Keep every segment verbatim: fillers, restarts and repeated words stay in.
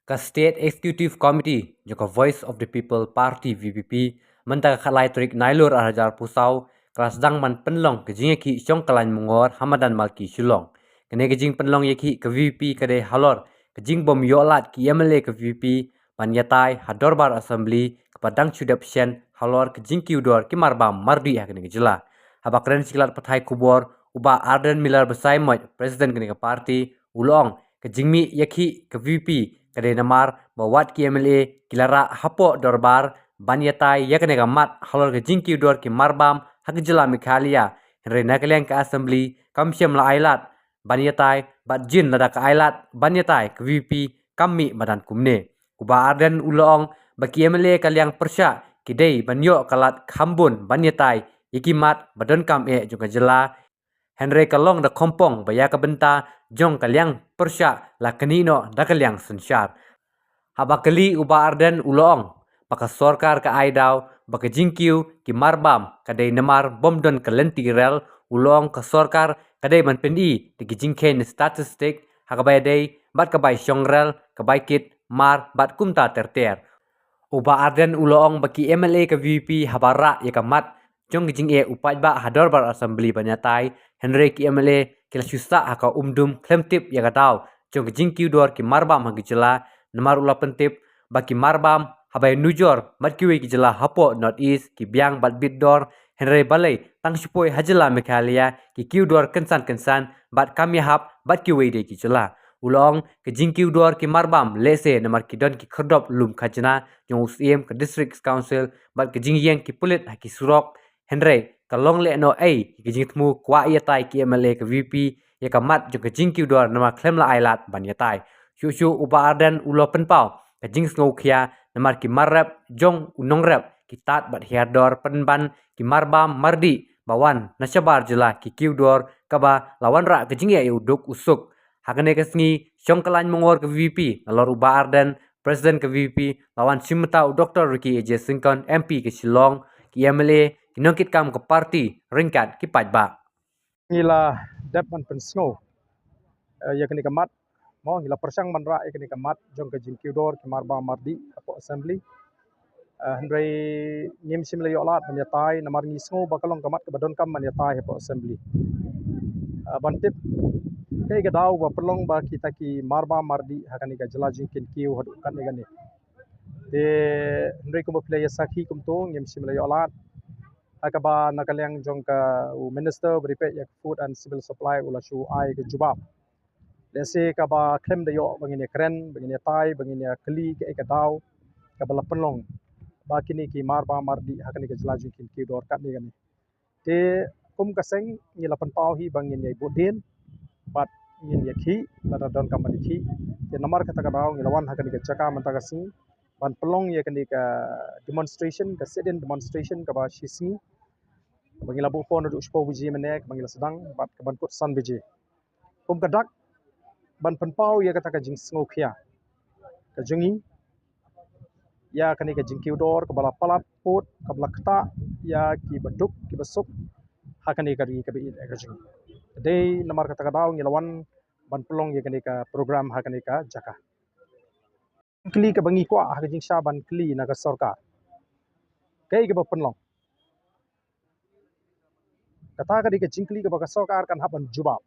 Ka State Executive Committee jong ka Voice of the People Party, V P P, mynta ka khatlai tarik Nailur arhajar arphew saw, ka la sdang ban pynlong ka jingïakhih shong ka lain mungor ha madan Malki Shillong. Kane ka jingpynlong ïakhih ka V P P ka dei halor ka jingbym ïoh lad ki M L A ka V P P ban ïatai ha dorbar assembly kaba dang shu dep shen halor ka jingkiew dor ki marbam mardih ha kane ka jylla. Haba kren sha ki lad pathai khubor, u Bah Ardent Miller Basaiawmoit, President kane ka party, u la ong ka jingmih ïakhih ka V P P ka dei namar ba wat ki M L A ki la rah hapoh dorbar ban ïatai ïa kane ka mat halor ka jingkiew dor ki marbam ha ka jylla Meghalaya, hynrei na ka liang ka assembly kam shym la ai lad ban ïatai, bad jin lada ka ai lad ban ïatai ka V P P kam mih madan kumne. U Bah Ardent u la ong ba ki M L A ka liang pyrshah ki dei ban ïoh ka lad kham bun ban ïatai ïa ki mat ba donkam eh jong ka jylla, hynrei ka long da khongpong ba ïa ka bynta jong ka liang pyrshah la knieh noh da ka liang synshar. Haba kylli, u Bah Ardent u la ong ba ka sorkar ka ai daw ba ka jingkiew ki marbam ka dei namar bym don ka lynti rel. U la ong ka sorkar ka dei ban pyni da ki jingkheiñ na statistik ha ka bai dei bad ka bai shong rel, ka bai kit mar bad kumta ter ter. U Bah Ardent u la ong ba ki M L A ka V P P haba rah ïa ka mat jong ka jingeh u paidbah ha dorbar assembly ban ïatai, hynrei ki M L A ki la shu sah ha ka umdum khlem tip ïa ka daw jong ka jingkiew dor ki marbam ha ka jylla. Namar u la pyntip ba ki marbam haba ïanujor bad kiwei ki jylla hapoh North East ki biang bad bit dor, hynrei balei tang shipoi ha jylla Meghalaya ki kiew dor kynsan kynsan bad kam ïahap bad kiwei de ki jylla. U la ong ka jingkiew dor ki marbam lehse namar ki don ki khyrdop lum khajna jong u Syiem, ka District Council bad ka jingïeng ki pulit ha ki surok, hynrei ka long lehnohei ïa ka jingthmu kwah ïatai ki M L A ka V P P ïa ka mat jong ka jingkiew dor namar khlem la ai lad ban ïatai. Shuh shuh u Bah Ardent u la pynpaw ka jingsngewkhia namar ki mar rep jong u nongrep ki tad bad hiar dor pynban ki marbam mardih ba wan na shabar jylla ki kiew dor kaba la wanrah ka jingeh ïa u duk u suk. Ha kane ka sngi shong ka lain mungor ka V P P, nalor u Bah Ardent, President ka V P P, la wan shim bynta u Doctor Ricky A J Syngkon, M P ka Shillong, ki M L A, ki nongkitkam ka party ryngkat ki paidbah. Ngi la dep ban pynsngew, eh, ïa kane ka mat, mo, ngi la pyrshang ban rah ïa kane ka mat jong ka jingkiew dor ki marbam mardih hapoh assembly. Eh, hynrei ngim shym la ïoh lad ban ïatai namar ngi sngew ba ka long ka mat kaba donkam ban ïatai hapoh assembly. Eh, ban tip kaei ka daw ba pynlong ba kita ki marbam mardih ha kane ka jylla jingkiew haduh katne katne. Te hynrei kumba phi la ïa sakhi kumto, ngim shym la ïoh lad ha kaba na ka liang jong ka u Minister ba dei peit ïa ka Food and Civil Supply u la shu ai ka jubab. Lehse kaba khlem da ïoh ba ngin ïa kren, ba ngin ïa tai, ba ngin ïa kylli kaei ka daw kaba la pynlong ba kine ki marbam mardih ha kane ka jylla jingkiew dor katne katne. Te kum ka seng ngi la pynpaw hi ba ngin ïa bud dien bad ngin ïa khih lada donkam ban ïa khih. Te namar kata ka daw ngi la wan ha kane ka jaka mynta ka sngi ban pynlong ïa kane ka demonstration, ka sit-in demonstration kaba shi sngi, ba ngi la buh pon naduh shiphew baje mynne, kaba ngi la sdang bad kaban kut san baje. Kum ka dak ban pynpaw ïa kata ka jingsngewkhia ka jong ngi ïa kane ka jingkiew dor kaba la palat pud, kaba la ktah ïa kiba duk kiba suk ha kane ka ri kaba ïeit ka jong ngi. Dei namar kata ka daw ngi la wan ban pynlong ïa kane ka program ha kane ka jaka. Kylli kaba ngi kwah ha ka jingshisha ban kylli na ka sorkar, kaei kaba pynlong? Kata ka dei ka jingkylli kaba ka sorkar kan hap ban jubab.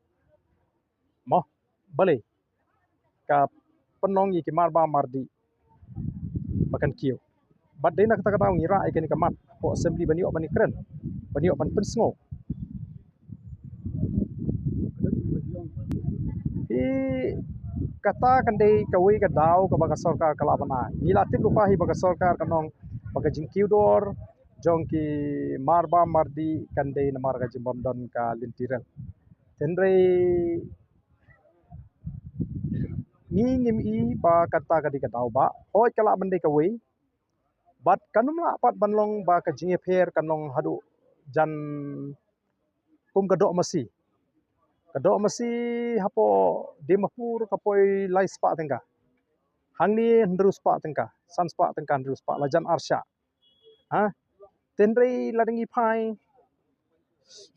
Mo, balei ka pynlong ïa ki marbam mardih ba kan kiew? Bad dei na kata ka daw ngi rah ïa kane ka mat hapoh assembly ban ïoh ban ïakren, ban ïoh ban pynsngew. Hi, kata kan dei kawei ka daw kaba ka sorkar ka lah ban ai. Ngi la tip lypa hi ba ka sorkar kan ong ba ka jingkiew dor jong ki marbam mardih kan dei namar ka jingbym don ka lynti rel. Hynrei ngi ngim i ba kata ka dei ka daw ba hooid ka lah ban dei kawei. Bad kan ym lah pat ban long ba ka jingïapher kan long haduh jan kum ka doh masi. Ka doh masi hapoh Dimapur ka poi lai spah tyngka. Hangne hynriew spah tyngka, san spah tyngka, hynriew spah, la jan ar shah. Ha? Hynrei lada ngi phai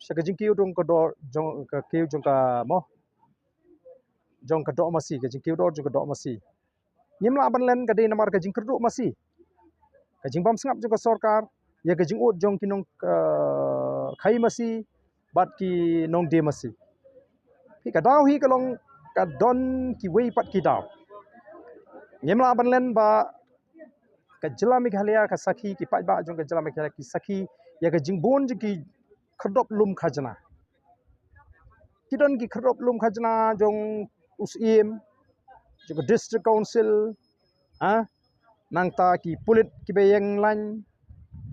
sha ka jingkiew dor jong ka doh, jong ka kiew jong ka mo, jong ka doh masi, ka jingkiew dor jong ka doh masi. Ngim lah ban len ka dei namar ka jingkyrduh masi, ka jingbam sngap jong ka sorkar ïa ka jingud jong ki nong, eh, khai masi bad ki nongdie masi. Phi, ka daw hi ka long, ka don kiwei pat ki daw. Ngim lah ban len ba ka jylla Meghalaya ka sakhi, ki paidbah jong ka jylla Meghalaya ki sakhi ïa ka jingbun jong ki khyrdop lum khajna. Ki don ki khyrdop lum khajna jong u Syiem, jong ka District Council, ha, nangta ki pulit kiba ïeng lain,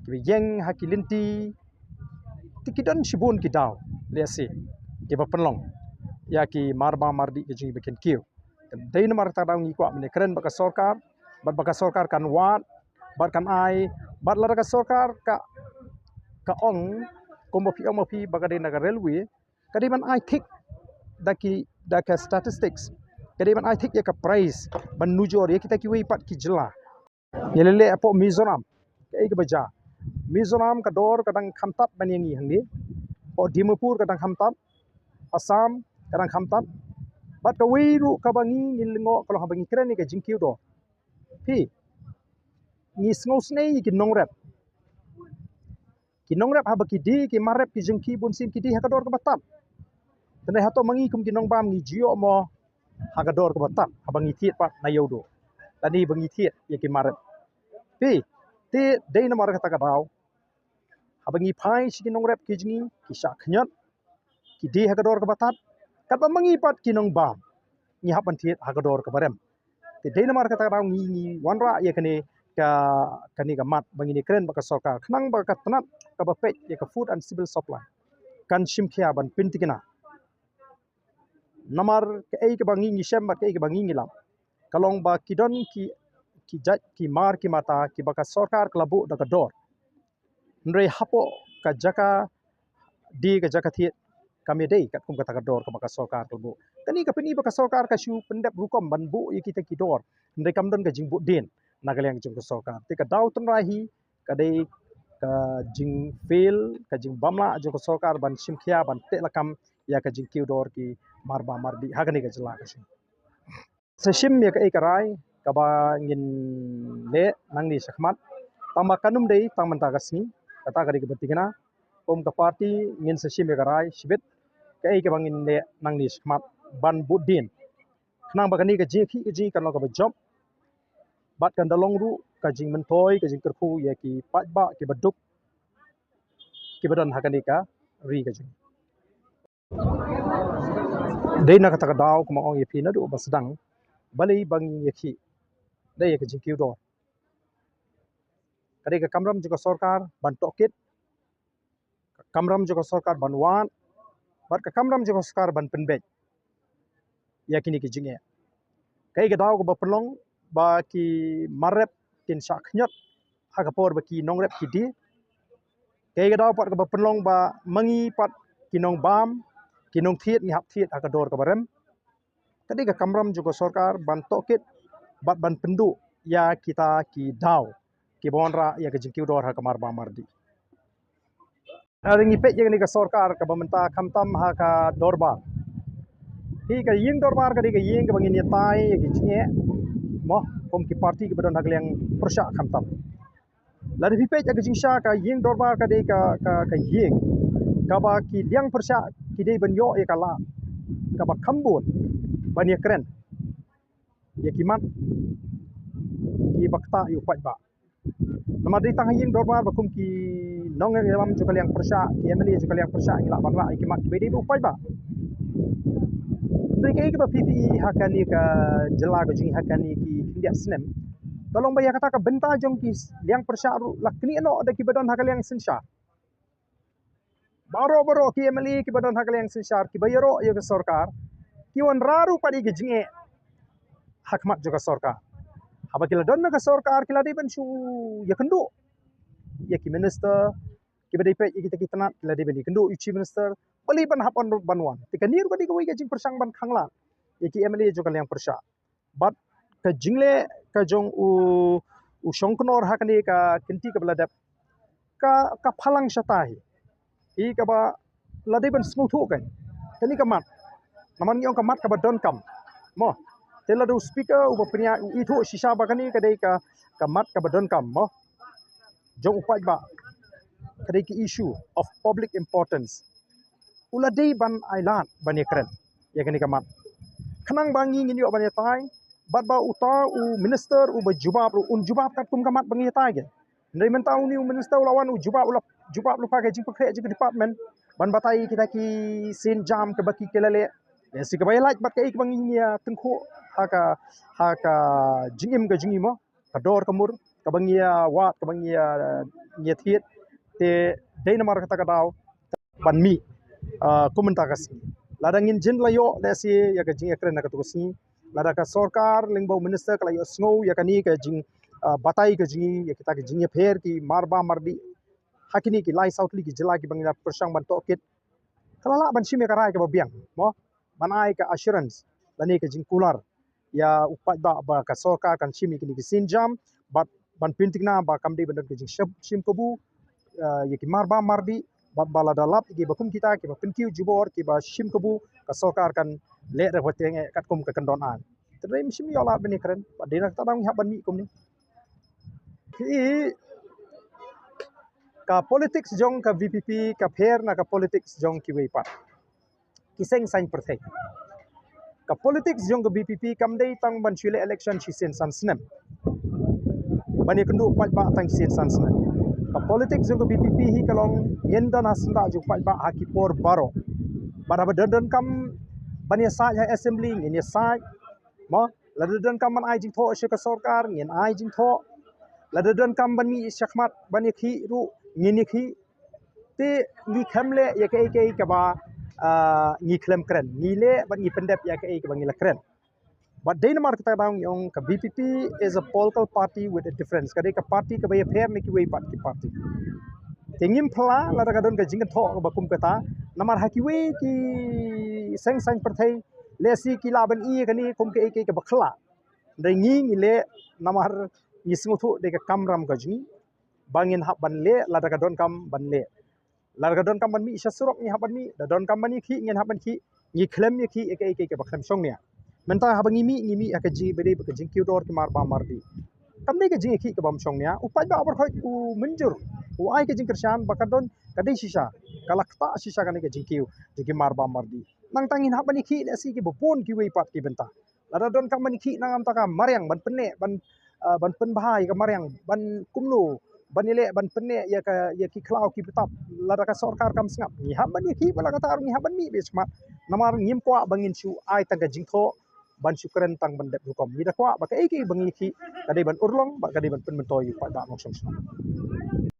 kiba ïeng ha ki lynti, te ki don shibun ki daw, lehse, kiba pynlong ïa ki marbam mardih ka jong kiba kiew. Dei namar kata ka daw ngi kwah ban ïakren bad ka sorkar, bad ba ka sorkar kan wad, bad kan ai, bad lada ka sorkar ka, ka ong, kumba phi ong ma phi ba ka dei na ka railway, ka dei ban ai thik da ki, da ka statistics, ka dei ban ai thik ïa ka price, ban nujor ïa kita kiwei pat ki jylla. Ïa leh leh hapoh Mizoram, kaei kaba jia. Mizoram ka dor ka dang kham tad ban ïa ngi hangne. Hapoh Dimapur ka dang kham tad. Assam ka dang kham tad. Bad kawei ruh kaba ngi, ngi lyngngoh ka long haba ngi kren ïa ka jingkiew dor. Phi, ngi sngewsynei ïa ki nongrep. Ki nongrep haba ki die, ki mar rep ki jong ki bun sien ki die ha ka dor kaba tad. Te nangta hato ma ngi kum ki nongbam ngi ju ïoh mo ha ka dor kaba tad, haba ngi thied pat na ïewduh, lane ba ngi thied ïa ki mar rep. Phi, te dei namar kata ka daw, haba ngi phai sha ki nongrep ki jong ngi, ki shah khñiot, ki die ha ka dor kaba tad, katba ma ngi pat ki nongbam ngi hap ban thied ha ka dor kaba rem. Te dei namar kata ka daw ngi, ngi wanrah ïa kane ka, kane ka mat ba ngin ïakren bad ka sorkar, khnang ba ka tnat kaba peit ïa ka Food and Civil Supply kan shim khia ban pynthikna. Namar kaei kaba ngi, ngi shem bad kaei kaba ngi, ngi lap, ka long ba ki don ki, ki jait ki mar ki mata kiba ka sorkar ka la buh da ka dor. Hynrei hapoh ka jaka die, ka jaka thied, kam ïadei katkum kata ka dor kaba ka sorkar ka la buh. Kane ka pyni ba ka sorkar ka shu pyndep rukom ban buh ïa kita ki dor, hynrei kam don ka jingbud dien na ka liang jong ka sorkar. Te ka daw tynrai hi ka dei ka jingfail, ka jingbymlah jong ka sorkar ban shim khia, ban teh lakam ïa ka jingkiew dor ki marbam mardih ha kane ka jylla ka jong ngi. Sa shim ïa kaei ka rai kaba ngin leh nangne shakhmat, tangba kan ym dei tang mynta ka sngi, kata ka dei kaba thikna. Kum ka party ngin sa shim ïa ka rai shibit kaei kaba ngin leh nangne shakhmat ban bud dien, khnang ba kane ka jingïakhih ka jong ngi kan long kaba jop, bad kan da long ruh ka jingmyntoi, ka jingkyrkhu ïa ki paidbah kiba duk, kiba don ha kane ka ri ka jong ngi. Dei na kata ka daw kumba ong ïa phi naduh ba sdang, balei ba ngi ïakhih da ïa ka jingkiew dor? Ka dei ka kamram jong ka sorkar ban tohkit, ka kamram jong ka sorkar ban wad, bad ka kamram jong ka sorkar ban pynbeit ïa kine ki jingeh. Kaei ka daw kaba pynlong ba ki mar rep kin shah khñiot ha ka por ba ki nongrep ki die? Kaei ka daw pat kaba pynlong ba ma ngi pat ki nongbam, ki nongthied ngi hap thied ha ka dor kaba rem? Ka dei ka kamram jong ka sorkar ban tohkit bad ban pynduh ïa kita ki daw kiba wanrah ïa ka jingkiew dor ha ka marbam mardih. Lada ngi peit ïa kane ka sorkar kaba mynta, khamtam ha ka dorbar, hi ka ïing dorbar ka dei ka ïing kaba ngin ïatai ïa ki jingeh, mo, kum ki party kiba don ha ka liang pyrshah khamtam. Lada phi peit ïa ka jingshisha, ka ïing dorbar ka dei ka, ka, ka ïing kaba ki liang pyrshah ki dei ban ïoh ïa ka lad kaba kham bun ban ïakren ïa ki mat kiba ktah ïa u paidbah. Namar dei tang ha ïing dorbar ba kum ki nongïalam jong ka liang pyrshah, ki M L A jong ka liang pyrshah ngi lah ban rah ïa ki mat kiba dei bad u paidbah. Hynrei kaei kaba phi phi i ha kane ka jylla ka jong ngi ha kane ki khyndiat snem, ka long ba ïa kata ka bynta jong ki liang pyrshah ruh la knieh noh da kiba don ha ka liang synshar. Baroh baroh ki M L A kiba don ha ka liang synshar kiba ïaroh ïa ka sorkar, ki wanrah ruh pat ïa ka jingeh ha khmat jong ka sorkar. Haba ki la don na ka sorkar ki la dei ban shu ïakynduh ïa ki minister, kiba dei peit ïa kita ki tnat ki la dei ban ïakynduh ïa u chief minister, balei ban hap ban, ban wan. Te kane ruh ka dei kawei ka jingpyrshang ban khanglad ïa ki M L A jong ka liang pyrshah. Bad ka jingleh ka jong u, u Shongknor ha kane ka kynti kaba la dep, ka, ka phalang shata hi, hi kaba la dei ban sngewthuh kein. Kane ka mat, namar ngi ong ka mat kaba donkam, mo, Te lada u speaker uba pynïaid u ithuh shisha ba kane ka dei ka, ka mat kaba donkam mo jong u paidbah, ka dei ka issue of public importance, u la dei ban ailad ban ïakren ïa kane ka mat. Khnang ba ngi ngin ïoh ban ïatai, bad ba uta u minister uba jubab ruh un jubab katkum ka mat ba ngi ïatai ka. Hynrei mynta une u minister u la wan u jubab, u la jubab lypa ka jingpynkhreh jong ka department ban batai kita ki sienjam kaba ki, ki la leh. Lehse kaba ïalait bad kaei kaba ngi ïa tyngkhuh ha ka, ha ka jingim ka jong ngi mo, ka dor ka mur kaba ngi ïa wad, kaba ngi ïa, ngi ïa thied. Te dei namar kata ka daw ban mih, ah, kum mynta ka sngi. Lada ngin jin la ïoh lehse ïa ka jingïakren na katu ka sngi, lada ka sorkar lyngba u minister ka la ïohsngew ïa kane ka jing, ah, batai ka jong ngi, ïa kita ka jingïapher ki marbam mardih ha kine ki lai saw tylli ki jylla kiba ngi la pyrshang ban tohkit, ka la lah ban shim ïa ka rai kaba biang mo, ban ai ka assurance lane ka jingkular ïa u paidbah ba ka sorkar kan shim ïa kine ki sienjam, bad ban pynthikna ba kam dei ban don ka jingshim, shim kabu, eh, ïa ki marbam mardih, bad ba lada lap ïa kiba kum kita kiba pynkiew jubor, kiba shim kabu, ka sorkar kan leh da ba teng eh katkum ka kyndon ain. Te dei ym shym ïoh lad ban ïakren, bad dei na kata daw ngi hap ban mih kumne. Ki, ka politics jong ka V P P ka pher na ka politics jong kiwei pat ki seng saiñ pyrthei. Ka politics jong ka V P P kam dei tang ban shu leh election shisien san snem, ban ïakynduh paidbah tang shisien san snem. Ka politics jong ka V P P hi ka long ngin don ha syndah jong paidbah ha ki por baroh. Bad haba don, donkam ban ïasaid ha assembly ngin ïasaid mo, lada donkam ban ai jingthoh sha ka sorkar ngin ai jingthoh, lada donkam ban mih shakhmat ban ïakhih ruh ngin ïakhih. Te ngi khlem leh ïa kaei kaei kaba, ah, ngi khlem kren, ngi leh bad ngi pyndep ïa kaei kaba ngi la kren. Bad dei namar kata ka daw ngi ong ka V P P is a political party with a difference, ka dei ka party kaba ïapher na kiwei pat ki party. Te ngim phla lada ka don ka jingkynthoh kaba kum kata, namar ha kiwei ki seng saiñ pyrthei lehse ki lah ban ïohi ïa kane kum kaei kaei kaba khla. Hynrei ngi, ngi leh namar ngi sngewthuh dei ka kamram ka jong ngi ba ngin hap ban leh lada ka donkam ban leh. Lada ka donkam ban mih sha surok ngi hap ban mih, da donkam ban ïakhih ngin hap ban khih, ngi khlem ïakhih ïa kaei kaei kaba khlem shongnia. Mynta haba ngi mih, ngi mih ha ka jingïadei bad ka jingkiew dor ki marbam mardih. Kam dei ka jingïakhih kaba ym shongnia, u paidbah u baroh u mynjur, u ai ka jingkyrshan ba ka don, ka dei shisha, ka la ktah shisha kane ka jingkiew jong ki marbam mardih. Nangta ngin hap ban ïakhih lehse kiba bun kiwei pat ki bynta. Lada donkam ban ïakhih na ka bynta ka mariang, ban pynneh, ban, ah, ban pynbha ïa ka mariang, ban kumno, ban ïaleh, ban pynneh ïa ka, ïa ki khlaw ki btap, lada ka sorkar kam sngap, ngi hap ban ïakhih, ba la kata ruh ngi hap ban mih beit shakhmat. Namar ngim kwah ba ngin shu ai tang ka jingthoh ban shu kren tang ban dep rukom. Ngi da kwah ba kaei kaei ba ngi ïakhih ka dei ban urlong, ba ka dei ban pynmyntoi ïa u paidbah nongshong shnong.